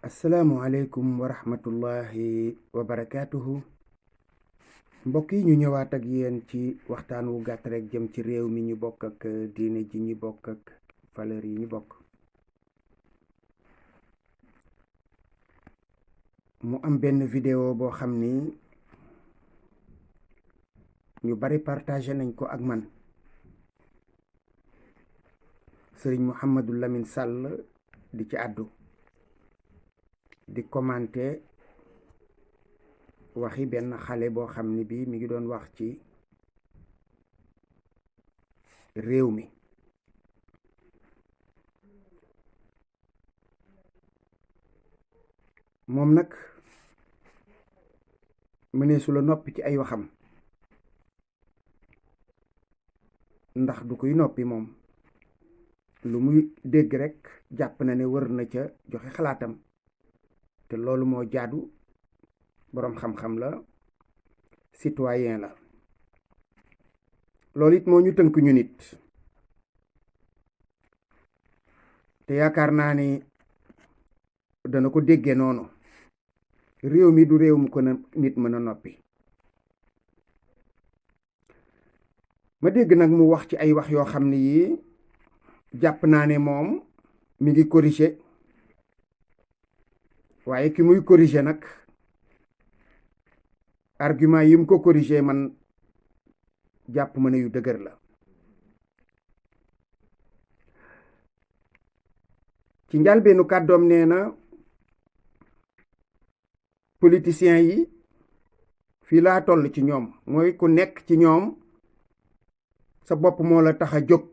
asalaamualeykum wa rahmatullahi wa barakaatuhu. Mbokk yi ñu ñëwaat ak yéen ci waxtaan wu gàtt rek jëm ci réew mi ñu bokk ak diine ji ñu bokk ak valeur yi ñu bokk. mu am benn vidéo boo xam ni ñu bari partagé nañ ko ak man. Sëriñ Mouhamadou Lamine Sall di ci àddu di commenté waxi benn xale boo xam ni bii mi ngi doon wax ci réew mi. moom nag mëneesu la noppi ci ay waxam ndax du koy noppi moom lu muy dégg rekk jàpp na ne wër na ca joxe xalaatam te loolu moo jaadu. boroom xam-xam la, citoyen la. loolu it moo ñu tënk ñu nit te yaakaar naa ni dana ko déggee noonu. réew mi du réew mu ko nit mën a noppi. ma dégg nag mu wax ci ay wax yoo xam ne yii jàpp naa ne moom mi ngi corriger, waaye ki muy corriger nag argument yi mu ko corriger man jàpp ma ne yu dëgër la. ci njalbeenu kàddoom nee na politiciens yi fii laa toll ci ñoom mooy ku nekk ci ñoom sa bopp moo la tax a jóg.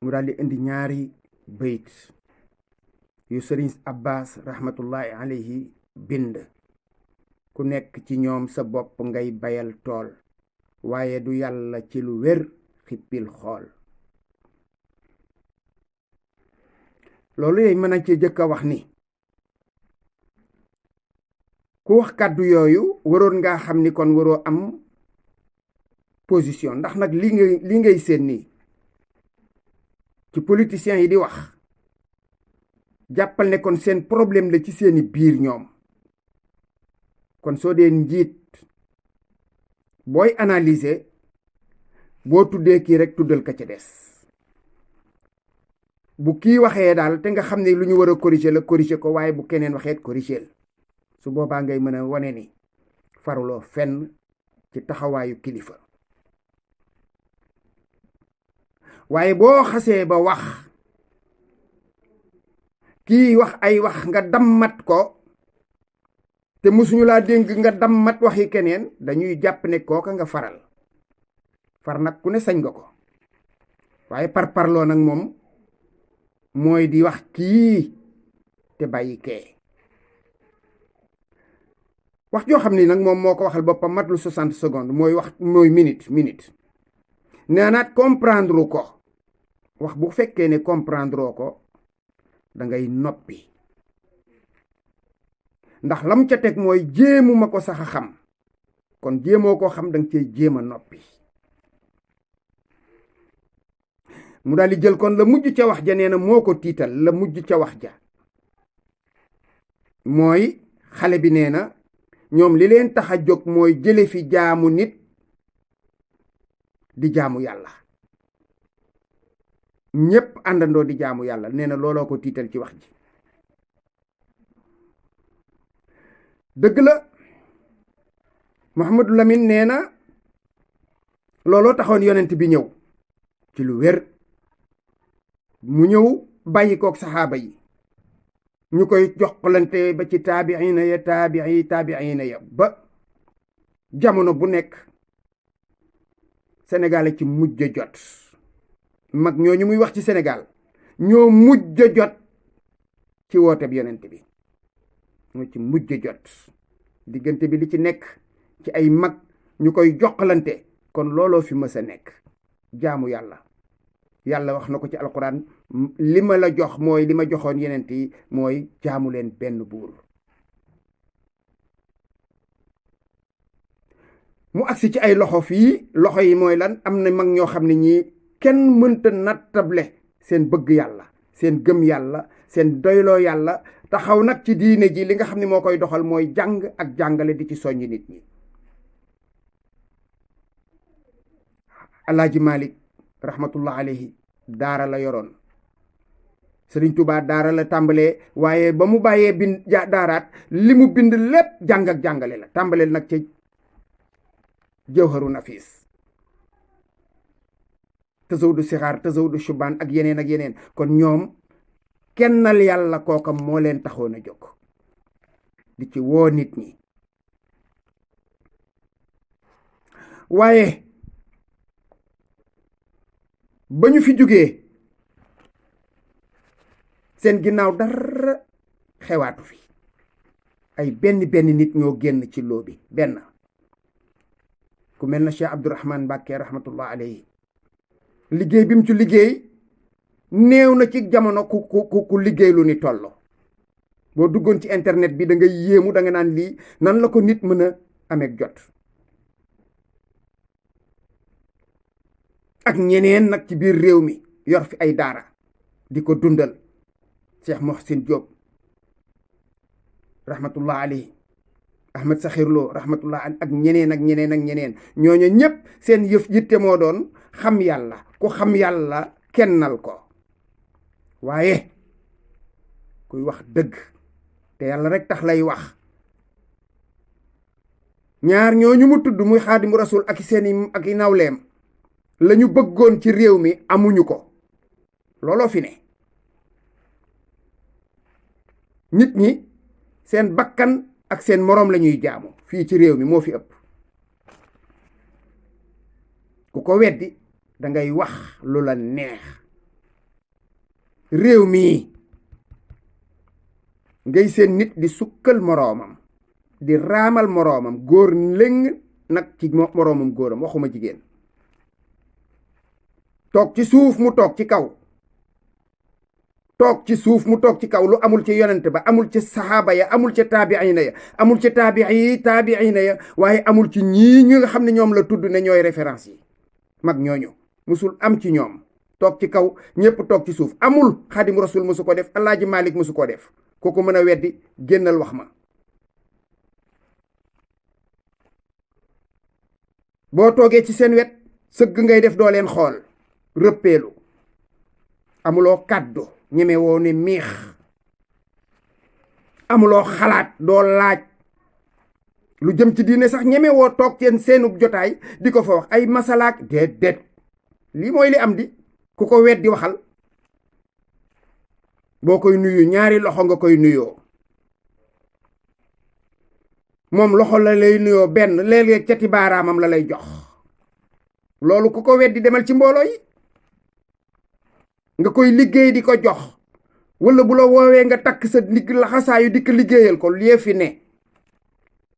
mu daal di indi ñaari bayit yu sëriñ Abbas rahmatullahi alayhi bind. ku nekk ci ñoom sa bopp ngay bayal tool waaye du yàlla ci lu wér xippil xool. loolu yey mën a ci jëkk a wax ni ku wax kàddu yooyu waroon ngaa xam ni kon waroo am position, ndax nag li ngay seen nii ci politiciens yi di wax jàppal ne kon seen problème la ci seeni biir ñoom. kon soo dee njiit booy analyser boo tuddee kii rek tuddal ka ca des. bu kii waxee daal te nga xam ne lu ñu war a corriger la corriger ko, waaye bu keneen waxeet corriger su boobaa ngay mën a wane ni faruloo fenn ci taxawaayu kilifa. waaye boo xasee ba wax kii wax ay wax nga dammat ko te musuñu laa dénk nga dammat waxi keneen, dañuy jàpp ne kooka nga faral. far nag ku ne sañ nga ko, waaye parloo nag moom mooy di wax kii te bàyyi kee. wax joo xam ni nag moom moo ko waxal boppam mat lu 60 secondes mooy minute nee naat comprendre ko. wax bu fekkee ne comprendre ko da ngay noppi, ndax lam ca teg mooy jéemuma ko sax a xam. kon jéemoo ko xam danga cee jéem a noppi. mu daal di jël kon la mujj ca wax ja, nee na moo ko tiital. la mujj ca wax ja mooy xale bi nee na ñoom li leen tax a jóg mooy jële fi jaamu nit di jaamu yàlla. ñépp àndandoo di jaamu yàlla. nee na looloo ko tiital ci wax ji. dëgg la Mouhamadou Lamine nee na looloo taxoon yonent bi ñëw ci lu wér. mu ñëw bàyyi kook saxaaba yi ñu koy joxlante ba ci taabiina ya ba jamono bu nekk Sénégal ci mujj jot. mag ñooñu muy wax ci Sénégal ñoo mujj jot ci wooteb yonent bi. moo ci mujj jot. diggante bi li ci nekk ci ay mag ñu koy joxlante, kon looloo fi mës a nekk. jaamu yàlla. yàlla wax na ko ci alquran, li ma la jox mooy li ma joxoon yeneen yi mooy jaamu leen benn buur. mu agsi ci ay loxo fii. loxo yi mooy lan? am na mag ñoo xam ne ñii kenn mënta nattable seen bëgg yàlla, seen gëm yàlla seen doyloo yàlla taxaw nag ci diine ji li nga xam ne moo koy doxal mooy jàng ak jàngale di ci soññ nit ñi. Alaaji Malik rahmatullah alayhi daara la yoroon, Sëriñ Tuubaa daara la tàmbalee, waaye ba mu bàyyee bind daaraat li mu bind lépp jàng ak jàngale la tàmbaleel nag ca Jawharu Nafis, Tazawudu Sixaar, Tazawudu Shubaan ak yeneen kon ñoom kennal yàlla kooka moo leen taxoon a jóg di ci woo nit ñi. waaye ba ñu fi jógee seen ginnaaw dara xewaatu fi, ay benn nit ñoo génn ci loo bi benn, ku mel na Cheikh Abdourahman Mbàkke rahmatullah alayhi liggéey bi mu ci liggéey néew na ci jamono ku liggéey lu ni tollo. boo duggoon ci internet bi da nga yéemu, da nga naan lii nan la ko nit mën a amee jot. ak ñeneen nag ci biir réew mi yor fi ay daara di ko dundal, Cheikh Mohsin Diop rahmatullah alayhi, Ahmed Sakhir Lo rahmatullah ak ñeneen ñooñu ñëpp seen yitte moo doon xam yàlla, ku xam yàlla kennal ko. waaye kuy wax dëgg te yàlla rek tax lay wax, ñaar ñooñu mu tudd muy Xaadimu Rasul ak i nawleem la ñu bëggoon ci réew mi amuñu ko. looloo fi ne, nit ñi seen bakkan ak seen moroom la ñuy jaamu fii ci réew mi moo fi ëpp. ku ko weddi dangay wax lu la neex. réew mii ngay seen nit di sukkal moroomam, di raamal moroomam, góor léng nag ci moroomam góoram, waxuma jigéen. toog ci suuf mu toog ci kaw, lu amul ci yonent ba, amul ci saxaaba ya, amul ci taabiina ya, amul ci taabiina ya, waaye amul ci ñii ñi nga xam ne ñoom la tudd ne ñooy référence yi mag ñooñu, musul am ci ñoom. toog ci kaw ñépp toog ci suuf amul. Xaadimu Rasul musu ko def, Alaaji Malik musu ko def. kooku mën a weddi génnal wax ma. boo toogee ci seen wet sëgg ngay def, doo leen xool, rëppeelu, amuloo kàddu, ñeme woo ne miix, amuloo xalaat, doo laaj lu jëm ci diine sax, ñeme woo toog seenub jotaay di ko fa wax ay masalaak déedéet. lii mooy li am di. ku ko weddi waxal. boo koy nuyu ñaari loxo nga koy nuyoo, moom loxo la lay nuyoo benn, léeg-léeg cati baaraamam la lay jox. loolu ku ko weddi demal ci mbooloo yi nga koy liggéey di ko jox, wala bu la woowee nga takk sa ndigg laxasaayu di ko liggéeyal ko. lii fi ne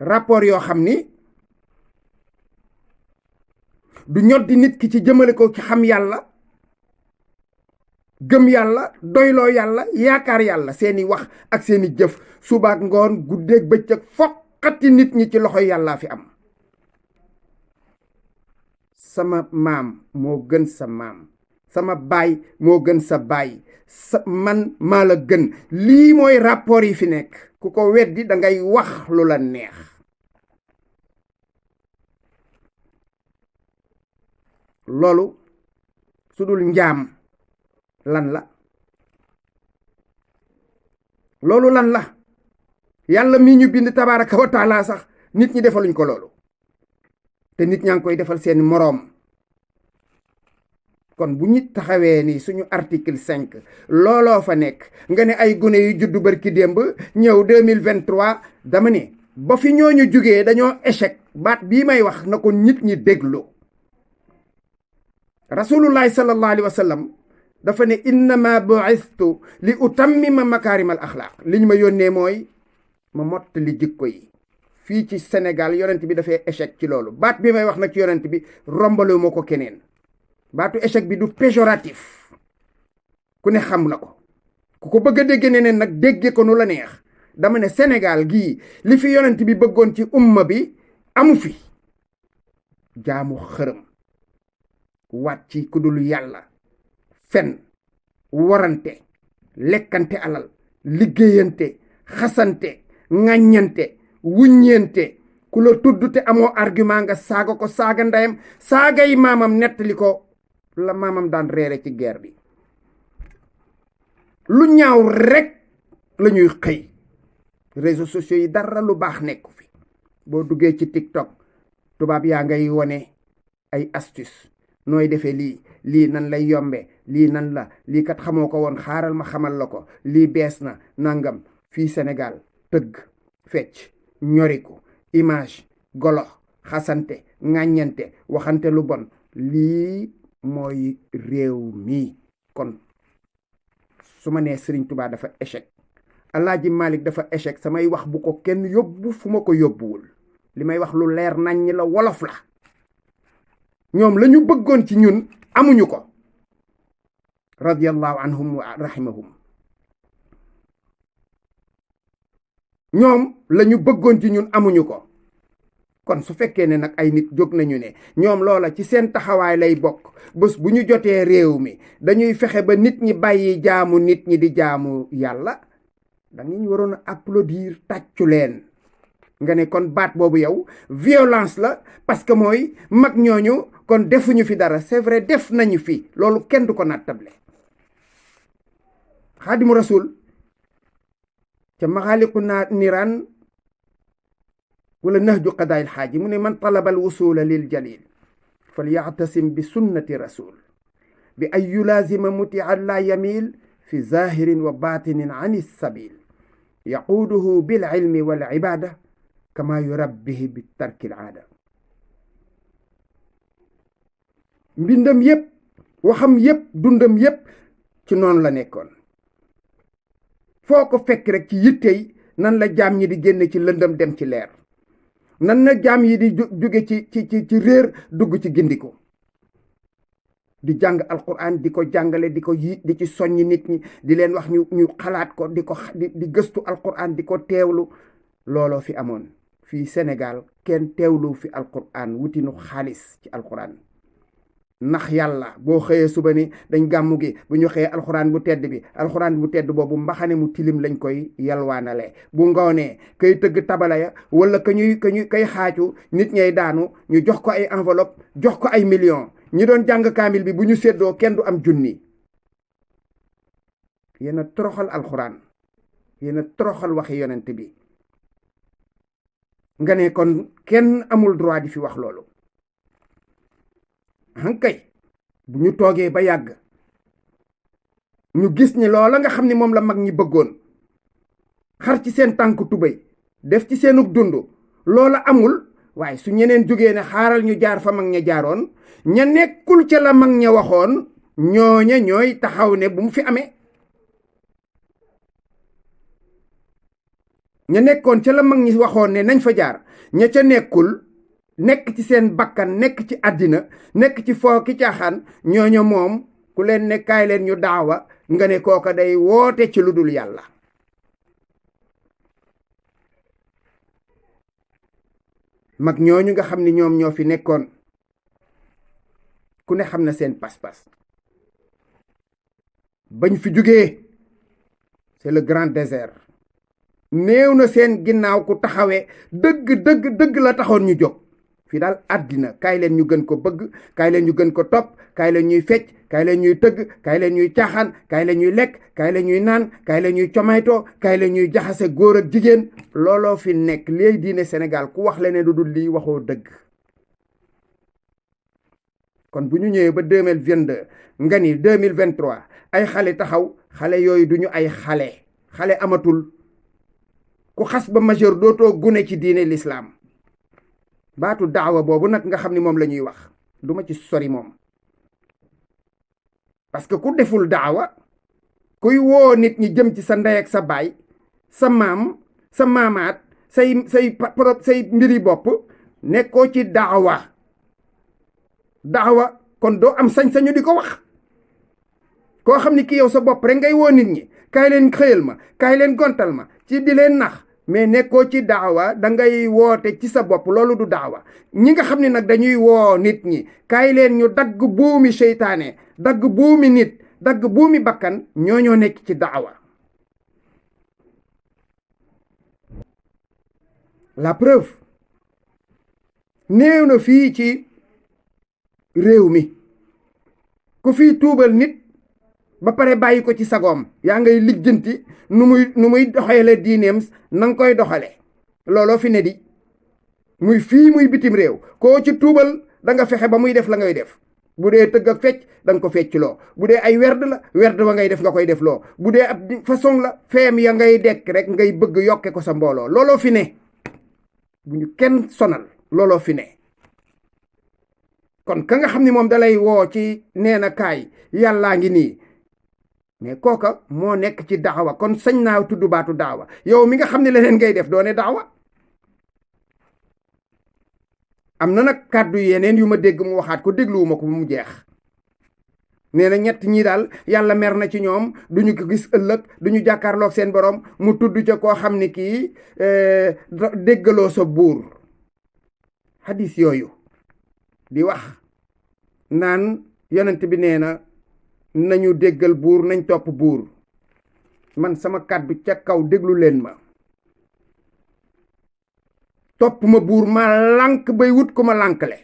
rapport yoo xam ni du ñoddi nit ki ci jëmale ko ci xam yàlla, gëm yàlla, doyloo yàlla, yaakaar yàlla. seeni wax ak seeni jëf subaak ngoon guddeeg bëccëg foqati nit ñi ci loxo yàllaa fi am. sama maam moo gën sa maam, sama baay moo gën sa baay, man maa la gën. lii mooy rapport yi fi nekk. ku ko weddi dangay wax lu la neex. loolu su dul njaam lan la? loolu lan la? yàlla mi ñu bind tabaaraka wa taala sax nit ñi defaluñ ko loolu, te nit ñaa ngi koy defal seen moroom. kon bu ñu taxawee ni suñu article 5 looloo fa nekk, nga ne ay gune yu juddu barki démb ñëw 2023, dama ne ba fi ñooñu jugee dañoo échec. baat bii may wax na ko nit ñi déglu. rasulullahi sallallahu alayhi wa sallam dafa ne innama bu'istu li utammima makaarimal axlaaq. li ñu ma yónnee mooy ma mottali jikko yi. fii ci Sénégal yonent bi dafay échec ci loolu. baat bi may wax nag ci yonent bi rombalu ma ko keneen. baatu échec bi du péjoratif, ku ne xam na ko. ku ko bëgg a dégg neneen nag dégge ko nu la neex. dama ne Sénégal gii li fi yonent bi bëggoon ci umma bi amu fi. jaamu xërëm, waat ci ku dul yàlla, fen, warante, lekkante alal, liggéeyante, xasante, ŋàññante, wuññeente, ku la tudd te amoo argument nga saaga ko, saaga ndeyam, saaga yi maamam nettali ko la maamam daan reere ci guerre bi. lu ñaaw rek la ñuy xëy. réseaux sociaux yi dara lu baax nekku fi. boo duggee ci TikTok tubaab yaa ngay wone ay astuce, nooy defee lii nan lay yombe, lii nan la, lii kat xamoo ko woon, xaaral ma xamal la ko, lii bees na nangam. fii Sénégal tëgg, fecc, ñoriku, image, golo, xasante, ŋàññante, waxante lu bon, lii mooy réew mi. kon su ma nee Serigne Touba dafa échec, Alaaji Malick dafa échec, samay wax bu ko kenn yóbbu fu ma ko yóbbuwul. li may wax lu leer naññ la, wolof la. ñoom la ñu bëggoon ci ñun amuñu ko. radiyallahu anhum wa rahimahum. ñoom la ñu bëggoon ci ñun amuñu ko. kon su fekkee ne nag ay nit jóg nañu ne ñoom loola ci seen taxawaay lay bokk, bés bu ñu jotee réew mi dañuy fexe ba nit ñi bàyyi jaamu nit ñi di jaamu yàlla, da ngeen waroon a applaudir, tàccu leen. nga ne kon baat boobu yow violence la, parce que mooy mag ñooñu kon defuñu fi dara. c'est vrai, def nañu fi, loolu kenn du ko nattable. Xaadimu Rasul ca Maxaaliqu Niraan wala Nahju Qadaa'il Xaaji mu ne man talaba al wusula lil jalil fal yactasim bi sunnati rasul bi ay yulaazima mutian la yamil fi zahirin wa batinin an sabil yaquuduhu bil ilmi wal ibada kama yurabbihi bi tarkil aada. mbindam yépp, waxam yépp, dundam yépp ci noonu la nekkoon. foo ko fekk rek ci yittey nan la jaam ñi di génne ci lëndëm dem ci leer, nan na jaam yi di jóge ci réer dugg ci gindiko. di jàng alquran, di ko jàngale, di ci soññ nit ñi, di leen wax ñu xalaat ko, di gëstu alquran, di ko teewlu. looloo fi amoon. fii Sénégal kenn teewlu fi alquran, wutinu xaalis ci alquran. ndax yàlla boo xëyee suba ni dañ gàmmu gi, bu ñu xëyee alxuraan bu tedd boobu mbaxane mu tilim lañ koy yalwaanale. bu ngoonee kay tëgg tabala ya wala kay xaacu nit ñay daanu, ñu jox ko ay enveloppe, jox ko ay millions. ñi doon jàng kaamil bi bu ñu séddoo kenn du am junni. yéen a toroxal alxuraan, yéen a toroxal waxi yonent bi. nga ne kon kenn amul droit di fi wax loolu. hankay bu ñu toogee ba yàgg ñu gis ni loola nga xam ni moom la mag ñi bëggoon, xar ci seen tànk tubéy, def ci seenug dund, loola amul. waaye su ñeneen jógee ne xaaral ñu jaar fa mag ña jaaroon, ña nekkul ca la mag ña waxoon, ñooña ñooy taxaw ne bu mu fi amee. ña nekkoon ca la mag ñi waxoon ne nañ fa jaar, ña ca nekkul, nekk ci seen bakkan, nekk ci àddina, nekk ci foo ki caaxaan, ñooñu moom ku leen ne kaay leen ñu daawa, nga ne kooka day woote ci lu dul yàlla. mag ñooñu nga xam ni ñoom ñoo fi nekkoon, ku ne xam na seen pas-pas. bañ fi jugee c'est le grand désert. néew na seen ginnaaw ku taxawee dëgg la taxoon ñu jóg. fii daal àddina kaay leen ñu gën ko bëgg, kaay leen ñu gën ko topp, kaay leen ñuy fecc, kaay leen ñuy tëgg, kaay leen ñuy caaxaan, kaay leen ñuy lekk, kaay leen ñuy naan, kaay leen ñuy comaytoo, kaay leen ñuy jaxase góor ak jigéen. looloo fi nekk. léegi diine Sénégal ku wax leneen lu dul lii waxoo dëgg. kon bu ñu ñëwee ba 2022 nga ni 2023 ay xale taxaw, xale yooyu duñu ay xale amatul. ku xas ba majeur dootoo gune ci diine l'islam. baatu daawa boobu nag nga xam ni moom la ñuy wax, duma ci sori moom. parce que ku deful daawa, kuy woo nit ñi jëm ci sa ndey ak sa baay, sa maam, sa maamaat, say mbiri bopp, nekkoo ci daawa kon doo am sañ-sañu di ko wax. koo xam ni ki yow sa bopp rek ngay woo nit ñi, kaay leen xëyal ma, kaay leen gontal ma, ci di leen nax, mais nekkoo ci daawa, da ngay woote ci sa bopp. loolu du daawa. ñi nga xam ne nag dañuy woo nit ñi, kaay leen ñu dagg buumi seytaane, dagg buumi nit, dagg buumi bakkan ñoo nekk ci daawa. la preuve néew na fii ci réew mi ku fii tuubal nit ba pare bàyyi ko ci sagoom, yaa ngay lijjanti nu muy doxale diineem na nga koy doxale. looloo fi ne di muy fii muy bitim réew, koo ci tuubal da nga fexe ba muy def la ngay def. bu dee tëgg ak fecc da nga ko fecc loo, bu dee ay werd la werd wa ngay def nga koy def loo, bu dee ab façon la feem ya ngay dekk rek ngay bëgg yokke ko sa mbooloo. looloo fi ne, bu ñu kenn sonal, looloo fi ne. kon ka nga xam ni moom dalay woo ci nee na kaay yàllaa ngi nii, mais kooka moo nekk ci daawa, kon sañ naa tudd baatu daawa. yow mi nga xam ne leneen ngay def doone daawa. am na nag kàddu yeneen yu ma dégg mu waxaat ko, dégluwuma ko ba mu jeex. nee na ñett ñi daal yàlla mer na ci ñoom, duñu ko gis ëllëg, duñu jàkkaarloog seen borom. mu tudd ca koo xam ni kii déggaloo sa buur. hadis yooyu di wax naan yonent bi nee na nañu déggal buur, nañ topp buur. man sama kàddu ca kaw déglu leen ma. topp ma buur ma lànk bay wut ko ma lànkle.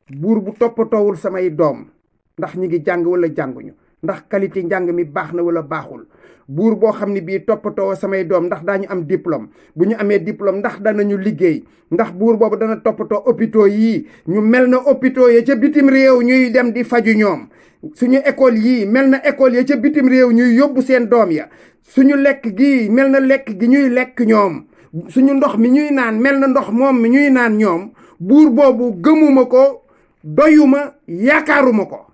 buur bu toppatoowul samay doom ndax ñi ngi jàng wala jànguñu, ndax qualité njàng mi baax na wala baaxul. buur boo xam ne bii toppatoo samay doom ndax daañu am diplôme, bu ñu amee diplôme ndax danañu liggéey, ndax buur boobu dana toppatoo hôpitaux yii ñu mel na hôpitaux ya ca bitim réew ñuy dem di faju ñoom. suñu école yii mel na école ya ca bitim réew ñuy yóbbu seen doom ya. suñu lekk gi mel na lekk gi ñuy lekk ñoom. suñu ndox mi ñuy naan mel na ndox moom mi ñuy naan ñoom. buur boobu gëmuma ko, doyuma, yaakaaruma ko,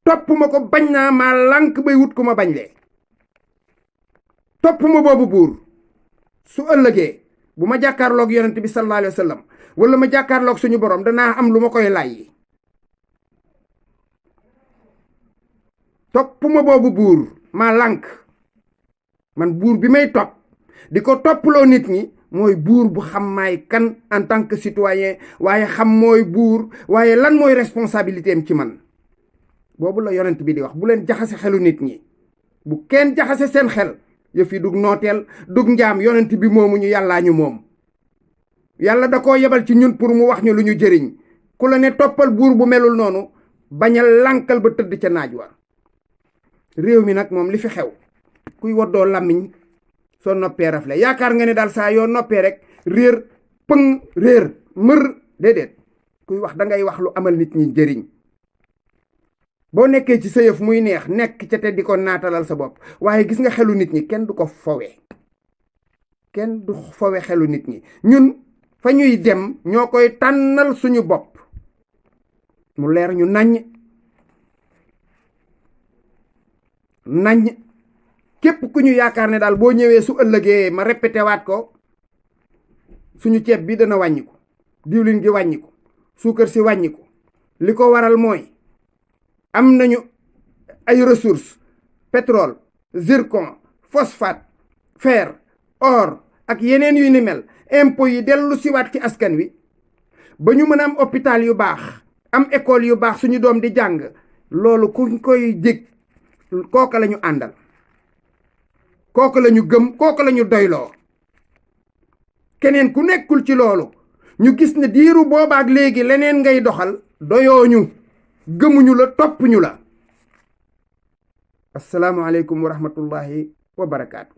toppuma ko, bañ naa maa lànk bay wut ku ma bañ lee. toppuma boobu buur. su ëllëgee bu ma jàkkaarloog yonent bi sallallahu alayhi wa sallam wala ma jàkkaarloog suñu borom danaa am lu ma koy lay. toppuma boobu buur, maa lànk. man buur bi may topp di ko topploo nit ñi mooy buur bu xam maay kan en tant que citoyen, waaye xam mooy buur, waaye lan mooy responsabilité am ci man. boobu la yonent bi di wax bu leen jaxase xelu nit ñi, bu kenn jaxase seen xel. yëf yi dug nooteel dug njaam, yonent bi moomu ñu, yàllaa ñu moom. yàlla da koo yebal ci ñun pour mu wax ñu lu ñu jëriñ. ku la ne toppal buur bu melul noonu, bañal lànkal ba tëdd ca naaj wa. réew mi nag moom li fi xew, kuy woddoo làmmiñ soo noppee rafle. yaakaar nga ne daal saa yoo noppee rek réer pëng réer mër, déedéet. kuy wax da ngay wax lu amal nit ñi njëriñ. boo nekkee ci sa yëf muy neex, nekk ca te di ko naatalal sa bopp. waaye gis nga xelu nit ñi kenn du ko fowe. kenn du fowe xelu nit ñi. ñun fa ñuy dem ñoo koy tànnal suñu bopp mu leer ñu naññ. képp ku ñu yaakaar ne daal boo ñëwee su ëllëgee ma répété waat ko, suñu ceeb bi dana wàññiku, diwlin gi wàññiku, suukar si wàññiku. li ko waral mooy am nañu ay ressources, pétrole, zircon, phosphate, fer, or ak yeneen yu ni mel. impôts yi dellu siwaat ci askan wi ba ñu mën a am hôpital yu baax, am école yu baax, suñu doom di jàng. loolu kuñ koy jég kooka la ñu àndal, kooku la ñu gëm, kooku la ñu doyloo. keneen ku nekkul ci loolu ñu gis ne diiru boobaak léegi leneen ngay doxal, doyooñu, gëmuñu la, toppuñu la. assalaamu aleykum wa rahmatullahi wa barakaatu.